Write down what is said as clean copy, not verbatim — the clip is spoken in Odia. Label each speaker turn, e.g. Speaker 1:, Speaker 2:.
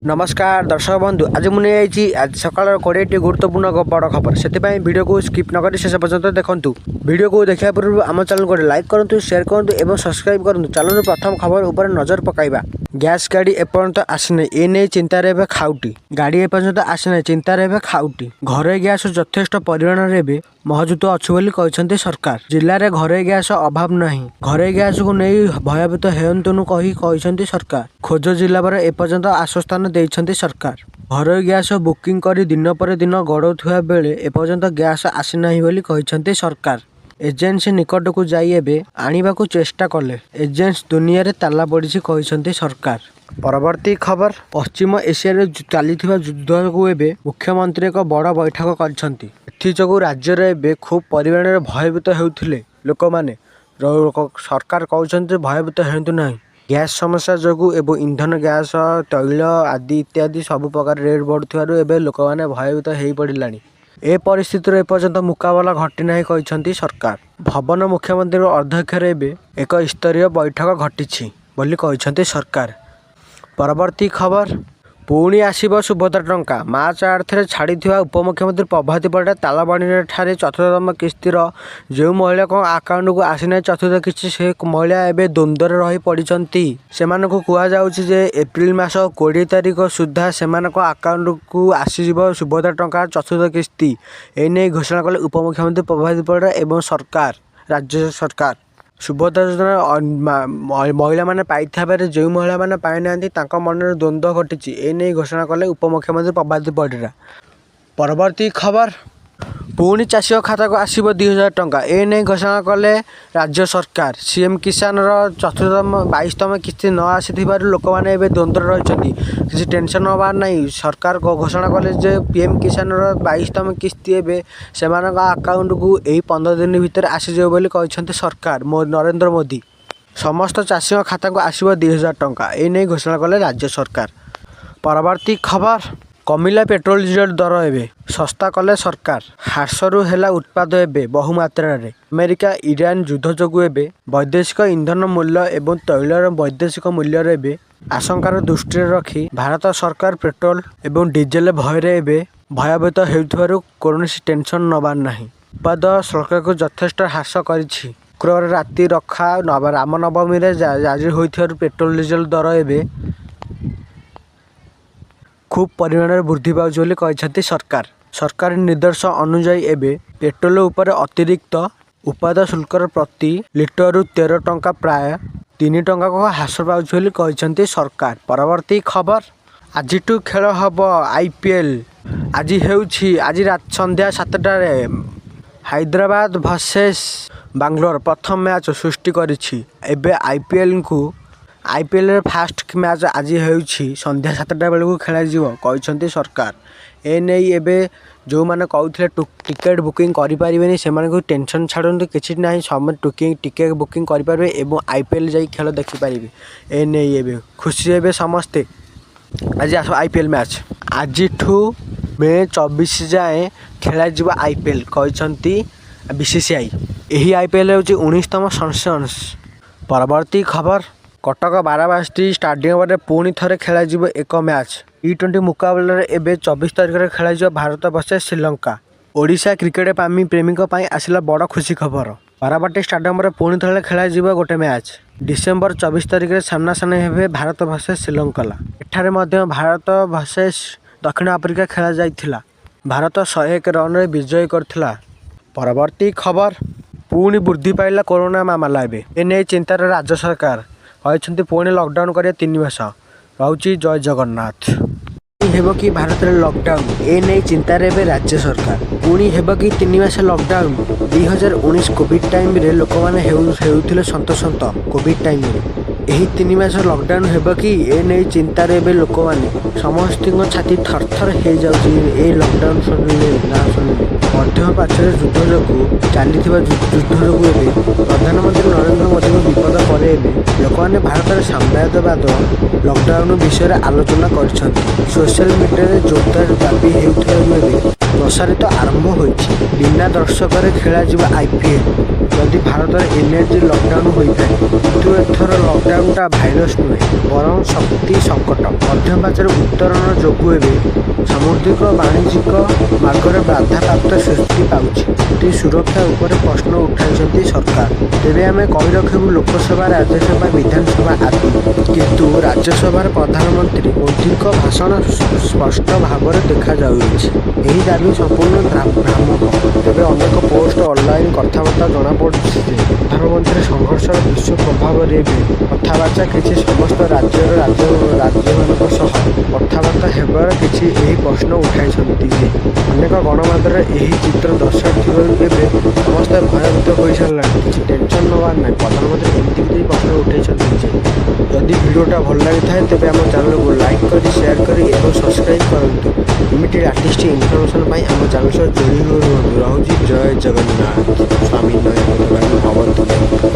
Speaker 1: ନମସ୍କାର ଦର୍ଶକ ବନ୍ଧୁ, ଆଜି ମୁଁ ନେଇଯାଇଛି ଆଜି ସକାଳର 20ଟି ଗୁରୁତ୍ୱପୂର୍ଣ୍ଣ ବଡ଼ ଖବର। ସେଥିପାଇଁ ଭିଡ଼ିଓକୁ ସ୍କିପ୍ ନକରି ଶେଷ ପର୍ଯ୍ୟନ୍ତ ଦେଖନ୍ତୁ। ଭିଡ଼ିଓକୁ ଦେଖିବା ପୂର୍ବରୁ ଆମ ଚ୍ୟାନେଲକୁ ଗୋଟେ ଲାଇକ୍ କରନ୍ତୁ, ସେୟାର କରନ୍ତୁ ଏବଂ ସବସ୍କ୍ରାଇବ୍ କରନ୍ତୁ। ଚାଲନ୍ତୁ, ପ୍ରଥମ ଖବର ଉପରେ ନଜର ପକାଇବା। ଗ୍ୟାସ୍ ଗାଡ଼ି ଏପର୍ଯ୍ୟନ୍ତ ଆସିନାହିଁ, ଏ ନେଇ ଚିନ୍ତାରେ ଏବେ ଖାଉଟି। ଗାଡ଼ି ଏପର୍ଯ୍ୟନ୍ତ ଆସିନାହିଁ, ଚିନ୍ତାରେ ଏବେ ଖାଉଟି। ଘରୋଇ ଗ୍ୟାସ୍ ଯଥେଷ୍ଟ ପରିମାଣରେ ଏବେ ମହଜୁଦ ଅଛି ବୋଲି କହିଛନ୍ତି ସରକାର। ଜିଲ୍ଲାରେ ଘରୋଇ ଗ୍ୟାସ୍ ଅଭାବ ନାହିଁ। ଘରୋଇ ଗ୍ୟାସକୁ ନେଇ ଭୟଭୀତ ହୁଅନ୍ତୁନି କହି କହିଛନ୍ତି ସରକାର। ଖୋଜ ଜିଲ୍ଲାପାଳ ଏପର୍ଯ୍ୟନ୍ତ ଆଶ୍ୱସନା ଦେଇଛନ୍ତି ସରକାର। ଘରୋଇ ଗ୍ୟାସ୍ ବୁକିଂ କରି ଦିନ ପରେ ଦିନ ଗଡ଼ୁଥିବା ବେଳେ ଏପର୍ଯ୍ୟନ୍ତ ଗ୍ୟାସ୍ ଆସିନାହିଁ ବୋଲି କହିଛନ୍ତି ସରକାର। ଏଜେନ୍ସି ନିକଟକୁ ଯାଇ ଏବେ ଆଣିବାକୁ ଚେଷ୍ଟା କଲେ ଏଜେନ୍ସି ଦୁନିଆରେ ତାଲା ପଡ଼ିଛି କହିଛନ୍ତି ସରକାର। ପରବର୍ତ୍ତୀ ଖବର, ପଶ୍ଚିମ ଏସିଆରେ ଚାଲିଥିବା ଯୁଦ୍ଧକୁ ଏବେ ମୁଖ୍ୟମନ୍ତ୍ରୀ ଏକ ବଡ଼ ବୈଠକ କରିଛନ୍ତି। ଏଥିଯୋଗୁଁ ରାଜ୍ୟରେ ଏବେ ଖୁବ୍ ପରିମାଣରେ ଭୟଭୀତ ହେଉଥିଲେ ଲୋକମାନେ। ସରକାର କହୁଛନ୍ତି, ଭୟଭୀତ ହୁଅନ୍ତୁ ନାହିଁ। ଗ୍ୟାସ୍ ସମସ୍ୟା ଯୋଗୁଁ ଏବଂ ଇନ୍ଧନ, ଗ୍ୟାସ୍, ତୈଳ ଆଦି ଇତ୍ୟାଦି ସବୁ ପ୍ରକାର ରେଟ୍ ବଢ଼ୁଥିବାରୁ ଏବେ ଲୋକମାନେ ଭୟଭୀତ ହେଇପଡ଼ିଲାଣି। ଏ ପରିସ୍ଥିତିର ଏପର୍ଯ୍ୟନ୍ତ ମୁକାବିଲା ଘଟିନାହିଁ କହିଛନ୍ତି ସରକାର। ଭବନ ମୁଖ୍ୟମନ୍ତ୍ରୀଙ୍କ ଅଧ୍ୟକ୍ଷତାରେ ଏବେ ଏକ ସ୍ତରୀୟ ବୈଠକ ଘଟିଛି ବୋଲି କହିଛନ୍ତି ସରକାର। ପରବର୍ତ୍ତୀ ଖବର, ପୁଣି ଆସିବ ସୁଭଦ୍ରା ଟଙ୍କା। ମାର୍ଚ୍ଚ 8ରେ ଛାଡ଼ିଥିବା ଉପମୁଖ୍ୟମନ୍ତ୍ରୀ ପ୍ରଭାତୀ ପରିଡ଼ା ତାଳବଣିଠାରେ ଚତୁର୍ଥତମ କିସ୍ତିର ଯେଉଁ ମହିଳାଙ୍କ ଆକାଉଣ୍ଟକୁ ଆସିନାହିଁ ଚତୁର୍ଥ କିସ୍ତି, ସେ ମହିଳା ଏବେ ଦ୍ୱନ୍ଦ୍ୱରେ ରହି ପଡ଼ିଛନ୍ତି। ସେମାନଙ୍କୁ କୁହାଯାଉଛି ଯେ ଏପ୍ରିଲ ମାସ 20 ତାରିଖ ସୁଦ୍ଧା ସେମାନଙ୍କ ଆକାଉଣ୍ଟକୁ ଆସିଯିବ ସୁଭଦ୍ରା ଟଙ୍କା ଚତୁର୍ଥ କିସ୍ତି। ଏନେଇ ଘୋଷଣା କଲେ ଉପମୁଖ୍ୟମନ୍ତ୍ରୀ ପ୍ରଭାତୀ ପରିଡ଼ା ଏବଂ ସରକାର, ରାଜ୍ୟ ସରକାର। ସୁଭଦ୍ରା ଯୋଜନା ମହିଳାମାନେ ପାଇଥିବା ବେଳେ ଯେଉଁ ମହିଳାମାନେ ପାଇନାହାନ୍ତି, ତାଙ୍କ ମନରେ ଦ୍ୱନ୍ଦ୍ୱ ଘଟିଛି। ଏନେଇ ଘୋଷଣା କଲେ ଉପମୁଖ୍ୟମନ୍ତ୍ରୀ ପ୍ରଭାତୀ ପରିଡ଼ା। ପରବର୍ତ୍ତୀ ଖବର, ପୁଣି ଚାଷୀଙ୍କ ଖାତାକୁ ଆସିବ 2000 ଟଙ୍କା। ଏ ନେଇ ଘୋଷଣା କଲେ ରାଜ୍ୟ ସରକାର। ସିଏମ୍ କିଷାନର ଚତୁର୍ଥତମ 22ତମ କିସ୍ତି ନ ଆସିଥିବାରୁ ଲୋକମାନେ ଏବେ ଦ୍ୱନ୍ଦ୍ୱରେ ରହିଛନ୍ତି। କିଛି ଟେନସନ୍ ହେବାର ନାହିଁ। ସରକାର ଘୋଷଣା କଲେ ଯେ ପିଏମ୍ କିଷାନର 22ତମ କିସ୍ତି ଏବେ ସେମାନଙ୍କ ଆକାଉଣ୍ଟକୁ ଏହି 15 ଦିନ ଭିତରେ ଆସିଯିବ ବୋଲି କହିଛନ୍ତି ସରକାର ନରେନ୍ଦ୍ର ମୋଦି। ସମସ୍ତ ଚାଷୀଙ୍କ ଖାତାକୁ ଆସିବ 2000 ଟଙ୍କା, ଏ ନେଇ ଘୋଷଣା କଲେ ରାଜ୍ୟ ସରକାର। ପରବର୍ତ୍ତୀ ଖବର, କମିଲା ପେଟ୍ରୋଲ ଡିଜେଲ ଦର, ଏବେ ଶସ୍ତା କଲେ ସରକାର। ହ୍ରାସରୁ ହେଲା ଉତ୍ପାଦ ଏବେ ବହୁମାତ୍ରାରେ। ଆମେରିକା ଇରାନ ଯୁଦ୍ଧ ଯୋଗୁଁ ଏବେ ବୈଦେଶିକ ଇନ୍ଧନ ମୂଲ୍ୟ ଏବଂ ତୈଳର ବୈଦେଶିକ ମୂଲ୍ୟରେ ଏବେ ଆଶଙ୍କାର ଦୃଷ୍ଟିରେ ରଖି ଭାରତ ସରକାର ପେଟ୍ରୋଲ ଏବଂ ଡିଜେଲ ଭୟରେ ଏବେ ଭୟଭୀତ ହେଉଥିବାରୁ କୌଣସି ଟେନସନ୍ ନେବାର ନାହିଁ। ଉତ୍ପାଦ ଶୁଳ୍କକୁ ଯଥେଷ୍ଟ ହ୍ରାସ କରିଛି। ଶୁକ୍ରବାର ରାତି ରଖା ରାମନବମୀରେ ଜାରି ହୋଇଥିବାରୁ ପେଟ୍ରୋଲ ଡିଜେଲ ଦର ଏବେ ଖୁବ୍ ପରିମାଣରେ ବୃଦ୍ଧି ପାଉଛି ବୋଲି କହିଛନ୍ତି ସରକାର। ସରକାରୀ ନିର୍ଦ୍ଦେଶ ଅନୁଯାୟୀ ଏବେ ପେଟ୍ରୋଲ ଉପରେ ଅତିରିକ୍ତ ଉତ୍ପାଦ ଶୁଳ୍କର ପ୍ରତି ଲିଟରରୁ 13 ଟଙ୍କା ପ୍ରାୟ 3 ଟଙ୍କାକୁ ହ୍ରାସ ପାଉଛି ବୋଲି କହିଛନ୍ତି ସରକାର। ପରବର୍ତ୍ତୀ ଖବର, ଆଜିଠୁ ଖେଳ ହେବ ଆଇପିଏଲ୍। ଆଜି ହେଉଛି, ଆଜି ସନ୍ଧ୍ୟା 7ଟାରେ ହାଇଦ୍ରାବାଦ ଭର୍ସେସ୍ ବାଙ୍ଗଲୋର ପ୍ରଥମ ମ୍ୟାଚ୍ ସୃଷ୍ଟି କରିଛି। ଏବେ ଆଇପିଏଲ୍କୁ ଆଇପିଏଲ୍ରେ ଫାଷ୍ଟ ମ୍ୟାଚ୍ ଆଜି ହେଉଛି, ସନ୍ଧ୍ୟା 7ଟା ବେଳକୁ ଖେଳାଯିବ କହିଛନ୍ତି ସରକାର। ଏ ନେଇ ଏବେ ଯେଉଁମାନେ କହୁଥିଲେ ଟିକେଟ୍ ବୁକିଂ କରିପାରିବେନି, ସେମାନଙ୍କୁ ଟେନସନ୍ ଛାଡ଼ନ୍ତୁ, କିଛି ନାହିଁ। ସମସ୍ତେ ଟିକେଟ୍ ବୁକିଂ କରିପାରିବେ ଏବଂ ଆଇପିଏଲ୍ ଯାଇ ଖେଳ ଦେଖିପାରିବେ। ଏ ନେଇ ଏବେ ଖୁସି ହେବେ ସମସ୍ତେ। ଆଜି ଆସ ଆଇପିଏଲ୍ ମ୍ୟାଚ୍। ଆଜିଠୁ ମେ 24 ଯାଏଁ ଖେଳାଯିବ ଆଇପିଏଲ୍ କହିଛନ୍ତି ବିସିସିଆଇ। ଏହି ଆଇପିଏଲ୍ ହେଉଛି 19ତମ ସଂସ୍କରଣ। ପରବର୍ତ୍ତୀ ଖବର, କଟକ ବାରବାଟୀ ଷ୍ଟାଡିୟମରେ ପୁଣି ଥରେ ଖେଳାଯିବ ଏକ ମ୍ୟାଚ୍। ଟି20 ମୁକାବିଲାରେ ଏବେ 24 ତାରିଖରେ ଖେଳାଯିବ ଭାରତ ଭର୍ସେସ୍ ଶ୍ରୀଲଙ୍କା। ଓଡ଼ିଶା କ୍ରିକେଟ ପ୍ରେମୀଙ୍କ ପାଇଁ ଆସିଲା ବଡ଼ ଖୁସି ଖବର। ବାରବାଟୀ ଷ୍ଟାଡିୟମରେ ପୁଣି ଥରେ ଖେଳାଯିବ ଗୋଟେ ମ୍ୟାଚ୍। ଡିସେମ୍ବର 24 ତାରିଖରେ ସାମ୍ନାସାମ୍ନି ହେବେ ଭାରତ ଭର୍ସେସ୍ ଶ୍ରୀଲଙ୍କା। ଏଠାରେ ମଧ୍ୟ ଭାରତ ଭର୍ସେସ୍ ଦକ୍ଷିଣ ଆଫ୍ରିକା ଖେଳାଯାଇଥିଲା। ଭାରତ 101 ରନରେ ବିଜୟ କରିଥିଲା। ପରବର୍ତ୍ତୀ ଖବର, ପୁଣି ବୃଦ୍ଧି ପାଇଲା କରୋନା ମାମଲା। ଏବେ ଏନେଇ ଚିନ୍ତାରେ ରାଜ୍ୟ ସରକାର କହିଛନ୍ତି, ପୁଣି ଲକଡାଉନ କରିବା 3 ମାସ ରହୁଛି। ଜୟ ଜଗନ୍ନାଥ। ହେବ କି ଭାରତରେ ଲକଡାଉନ? ଏ ନେଇ ଚିନ୍ତାରେ ଏବେ ରାଜ୍ୟ ସରକାର। ପୁଣି ହେବ କି 3 ମାସ ଲକଡାଉନ? 2019 କୋଭିଡ ଟାଇମରେ ଲୋକମାନେ ହେଉଥିଲେ ସନ୍ତସନ୍ତ। କୋଭିଡ ଟାଇମରେ ଏହି 3 ମାସ ଲକଡାଉନ ହେବ କି, ଏ ନେଇ ଚିନ୍ତାରେ ଏବେ ଲୋକମାନେ। ସମସ୍ତଙ୍କ ଛାତି ଥରଥର ହେଇଯାଉଛି ଏ ଲକଡାଉନ ଶୁଣିଲେ, ନା ଶୁଣିଲେ। ମଧ୍ୟପ୍ରାଚ୍ୟରେ ଯୁଦ୍ଧ ଯୋଗୁଁ ଚାଲିଥିବା ଯୁଦ୍ଧ ଯୋଗୁଁ ଏବେ ପ୍ରଧାନମନ୍ତ୍ରୀ ନରେନ୍ଦ୍ର ମୋଦିଙ୍କ ବିପଦ ପରେ ଏବେ ଲୋକମାନେ ଭାରତରେ ସାମ୍ରାଜ୍ୟବାଦ ଲକଡାଉନ ବିଷୟରେ ଆଲୋଚନା କରିଛନ୍ତି। ସୋସିଆଲ ମିଡିଆରେ ଜୋରଦାର ଦାବି ହେଉଥିବାରୁ ଏବେ ପ୍ରସାରିତ ଆରମ୍ଭ ହୋଇଛି। ବିନା ଦର୍ଶକରେ ଖେଳାଯିବ ଆଇପିଏଲ୍। ଯଦି ଭାରତରେ ଏନର୍ଜି ଲକଡାଉନ୍ ହୋଇଥାଏ। କିନ୍ତୁ ଏଥର ଲକଡାଉନଟା ଭାଇରସ୍ ନୁହେଁ, ବରଂ ଶକ୍ତି ସଙ୍କଟ। ମଧ୍ୟପ୍ରାଚ୍ୟରେ ଉତ୍ତରଣ ଯୋଗୁଁ ଏବେ ସାମୁଦ୍ରିକ ବାଣିଜ୍ୟିକ ମାର୍ଗରେ ବାଧାପ୍ରାପ୍ତ ସୃଷ୍ଟି ପାଉଛି। ଶକ୍ତି ସୁରକ୍ଷା ଉପରେ ପ୍ରଶ୍ନ ଉଠାଇଛନ୍ତି ସରକାର। ତେବେ ଆମେ କହି ରଖିବୁ ଲୋକସଭା, ରାଜ୍ୟସଭା, ବିଧାନସଭା ଆଦି। କିନ୍ତୁ ରାଜ୍ୟସଭାରେ ପ୍ରଧାନମନ୍ତ୍ରୀ ମୋଦିଙ୍କ ଭାଷଣ ସ୍ପଷ୍ଟ ଭାବରେ ଦେଖାଯାଉଛି। ଏହି ଦାବି ସମ୍ପୂର୍ଣ୍ଣ ଭ୍ରାମକ। ତେବେ ଅନେକ ପୋଷ୍ଟ, ଅନଲାଇନ କଥାବାର୍ତ୍ତା ଜଣାପଡୁଛି ଯେ, ପ୍ରଧାନମନ୍ତ୍ରୀ ସଂଘର୍ଷର ବିଶ୍ୱ ପ୍ରଭାବରେ ଏବେ କଥାବାର୍ତ୍ତା କିଛି ସମସ୍ତ ରାଜ୍ୟର ରାଜ୍ୟମାନଙ୍କ ସହ କଥାବାର୍ତ୍ତା ହେବାର କିଛି ଏହି ପ୍ରଶ୍ନ ଉଠାଇଛନ୍ତି ଯେ, ଅନେକ ଗଣମାଧ୍ୟମରେ ଏହି ଚିତ୍ର ଦର୍ଶାଉଥିବାରୁ ଏବେ ସମସ୍ତେ ଭୟଭୀତ ହୋଇସାରିଲାଣି। କିଛି ଟେନସନ୍ ନେବାର ନାହିଁ। ପ୍ରଧାନମନ୍ତ୍ରୀ ଏମିତି ବି ପ୍ରଶ୍ନ ଉଠାଇଛନ୍ତି ଯେ, ଯଦି ଭିଡ଼ିଓଟା ଭଲ ଲାଗିଥାଏ, ତେବେ ଆମ ଚ୍ୟାନେଲକୁ ଲାଇକ୍ କରି, ସେୟାର କରି ଏବଂ ସବସ୍କ୍ରାଇବ୍ କରନ୍ତୁ। ଏମିତି ଲାଟେଷ୍ଟ ଇନଫର୍ମେସନ୍ ପାଇଁ ଆମ ଚ୍ୟାନେଲ ସହ ଯୋଡ଼ି ହୋଇ ରୁହନ୍ତୁ। ରହୁଛି, ଜୟ ଜଗନ୍ନାଥ ସ୍ୱାମୀ ନୟନ ଭବତୁ।